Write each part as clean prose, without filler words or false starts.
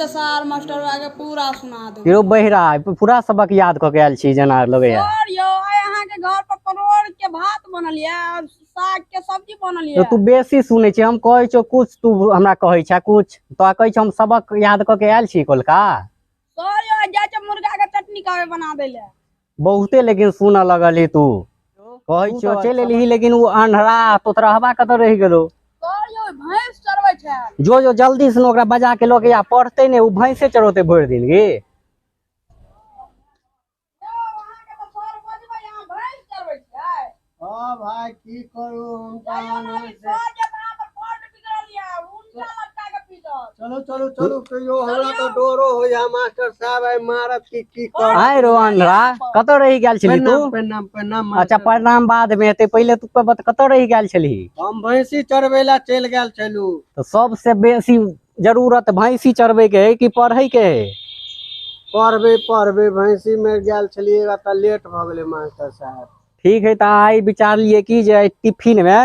सार मास्टरवा के पूरा सुना देबै। यौ बहिरा, पूरा सबक याद कऽ के आयल छी जेना लगैया। सर यौ, आइ अहाँके घर पर परोड़ के भात बनल यऽ और साग के सब्जी बनल यौ यऽ। तू बेसी सुनै छी, हम कहै छियौ कुछ, तू हमरा कहै छह कुछ। तोरा कहै छौ हम सबक याद कऽ के आयल छी कोलका। सर यौ, आइ जाइ छै मुर्गा के चटनी कहबै बना दै लए। बहुते लेकिन सुनऽ लगलही तू। कहै छियौ चलि एलही, लेकिन ओ अन्हरा तोतरहबा कतऽ रहि गेलौ? सर यौ, भैंस चरबै छै। जो जो जल्दी से ओकरा बजा के लऽ के आ, पढ़तै नहि, ओ भैंसे चरौतै भरि दिन गे। यौ, अहाँके तऽ सर बजबै, अहाँ भैंस चरबै छियै। हाँ भाई, की करू हम तऽ जाइयौ ने अभी, सर जे तऽ अहाँ पर बड्ड बिगड़ल यऽ, उल्टा लटका के पीटत। चलू चलू चलू, कहियो हमरा तऽ डरो होइया मास्टर साहब आइ मारत की की करत। आँय रो अन्हरा, कतऽ रहि गेल छलही तू? प्रणाम प्रणाम प्रणाम। अच्छा, प्रणाम बाद मे हेतै, पहिले तू कतऽ रहि गेल छलही? हम भैंसी चरबै लए चलि गेल छलहुँ। तऽ सबसे बेसी जरूरत भैंसी चरबै के है कि पढ़ै के है? पढ़बै पढ़बै, भैंसी मे गेल छलियै तऽ लेट भऽ गेलै मास्टर साहब। ठीक है, तऽ आइ विचारलियै कि जे आइ टिफिन मे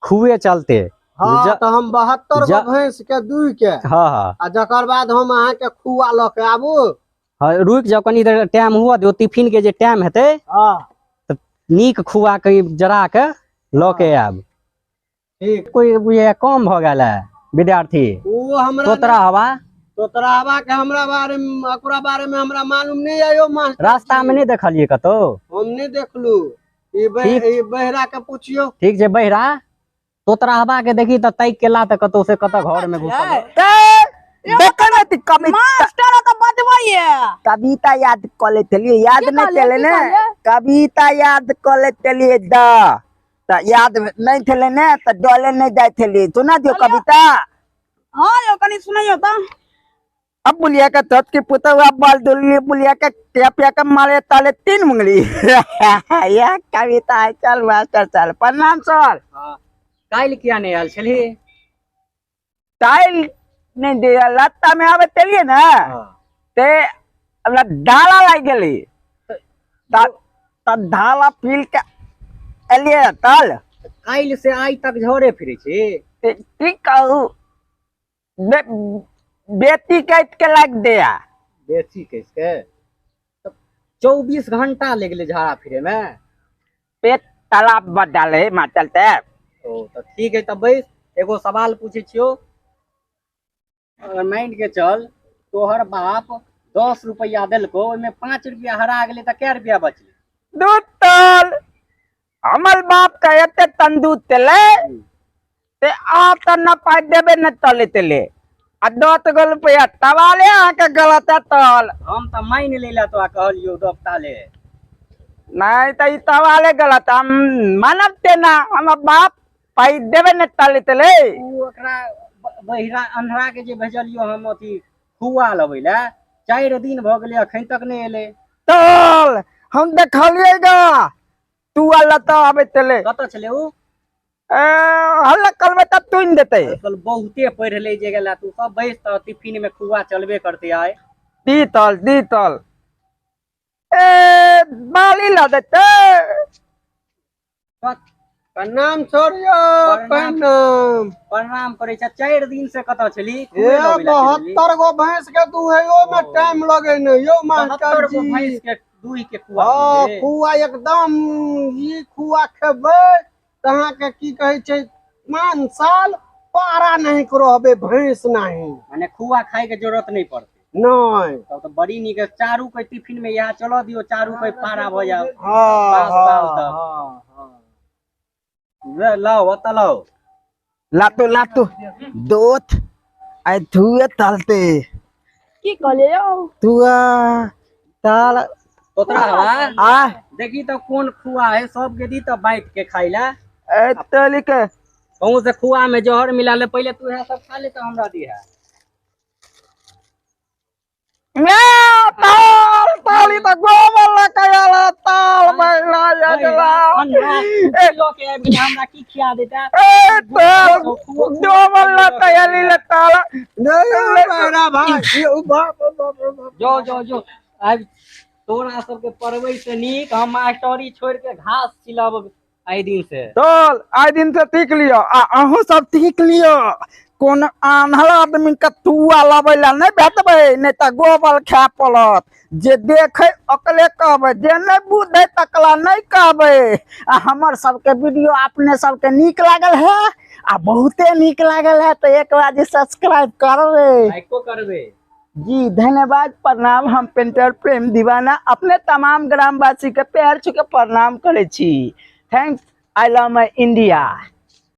खुए चलते। हाँ, तऽ हम 72 गो भैंस के दुहि के हाँ हाँ आ जकर बाद हम अहाँके खुआ लऽ के आबू। हाँ, रुकि जाउ कनी देर, टाइम हुअ दियौ, टिफिन के जे टाइम हेतै हाँ तऽ नीक खुआ के जरा के लऽ के आयब। ठीक। कोई बुझाइया कम भऽ गेल है विद्यार्थी। ओ हमरा तोतरा हवा। तोतरावा के हमरा बारे में, ओकरा बारे में हमरा मालूम नहीं है यौ मास्टर। रास्ता में नहीं देखलियै कतौ? हम नहीं देखलू। ई ठीक। ई बहिरा के पूछियो। ठीक छै बहिरा, तोतराहबा के देखी तऽ ताकि के ला तऽ कतौ से कतऽ घर में घुसल है। देखो ना ती कविता। मास्टर तऽ बजबै ये। कविता याद कऽ लेत छलियै, याद की नहि कहलियै, छलै की ने? कहलियै? कविता याद कऽ लेत छलियै तऽ याद नहि छलै ने तऽ डले नहि जाइ छलियै। सुना दियौ कहलियै? कविता। हाँ यौ, कनि सुनैयौ तऽ। अब बुलिया के तत के पुतवा बाल दुल्ली बुलिया के टिया के मारे ताले 3 मुंगली। यह कविता है। चल मास्टर चल, प्रणाम सर। हाँ, काल्हि किया नहि आयल छलही? टाइल नहीं दे, लत्ता में आवे चलिए ना। हाँ। ते हमरा डाला लाग गेली त ढाला पील के एलिए तल। काल्हि से आइ तक झोरे फिरे छी? ते की कहू, बेटी काट के लाग दिया। बेटी कैस के? तब 24 घंटा लग गेलै झाड़ा फिरे में। पेट तालाब बदल है मास्टर साहब। ओ तऽ ठीक है, तब बैस, एगो सवाल पूछै छियौ, अगर मान के चल तोहर बाप 10 रुपया देलको, ओहिमे 5 रुपया हरा गेलै तऽ कै रुपया बचलै? दू तल हमर बाप के एते तंदू तेले ते आ तऽ न पाइ देबे न तले तेले आ 10 गो रुपया तवाले अहाँके गलत है तल। हम तऽ मानि लै लए तोरा कहलियौ दब ताले। नहीं तऽ ई तवाले गलत, हम मानब ते ना, हमर बाप पाइ देबे न तले तेले। उ ओकरा बहिरा अन्हरा के जे भेजलियौ हम अथी खुआ लबै लए, 4 दिन भऽ गेलै अखन तक नहि एलै। तल हम देखलियै गा तू अल्लाह तऽ आबै तेले। कतऽ छलै उ? ए, हल्ला करबै तब तुनि देतै। आजकल बहुते पढ़ि लै जे गेला तू सब, बैस तऽ टिफिन में खुआ चलबे करतै आइ। दी तल दी तल ए बाली ला देतै। प्रणाम छोड़ियो। प्रणाम। प्रणाम। प्रणाम करै छै। 4 दिन से कतऽ छली? ए खुए लबै लए चलि गेली। 72 गो भैंस के दुहैयो में ओ। टाइम लगे ने यौ मास्टर 72 गो जी। भैंस के दुहि के खुआ हाँ, देबै। खुआ एकदम ई खुआ खेबै तऽ अहाँके की कहै छै 5 साल पारा नहीं रहबै भैंस नहीं। माने खुआ खाय के जरूरत नहीं पड़तै। नहीं। तब तऽ बड़ी नीक है। चारू के टिफिन में इएह चलऽ दियौ, चारू के पारा भऽ जाओ। हाँ, 5 हाँ, साल तक। हाँ, हाँ। ले, लाओ ओतऽ लाओ। लातो लातो दोत आइ धुए तलते। की कहलियै यौ? तुआ ताल तोतरा हवा। आ देखी तऽ कोन खुआ है, सबके दी तऽ बाँटि के खाय ला। ए तली के कहूँ से खुआ में जहर मिला ले, पहिले तू इएह सब खा ले तऽ हमरा दिहा। ताल ताली तऽ गोबर लकयाला ताल बैला यजला। ए लऽ के आबि गेलै, हमरा की खिया देता? ए ताल गोबर लकयाली ले ताल। नहीं बहरा भाई, ये उ बाप बाप बाप। जो जो जो आबि तोरा सबके पढ़बै से नीक हम मास्टरी छोड़ि के घास छिलब आइ दिन से। चल आइ दिन से सीख लियो आ अहूँ सब सीख लियो। कोन आन्हर आदमी के तुआ लबै ला नहि भेटबै, नहि तऽ गोबर खाय पड़त। जे देखे ओकरे कहबै, जे नहि बुझै तकला नहि कहबै। आ हमर सबके वीडियो अपने सबके नीक लागल है आ बहुते नीक लागल है तऽ एक बार जे सब्सक्राइब करबै, लाइको करबै जी। धन्यवाद, प्रणाम। हम पेंटर प्रेम दीवाना अपने तमाम ग्रामवासी के पैर छू के प्रणाम करै छी। Thanks, I love my India.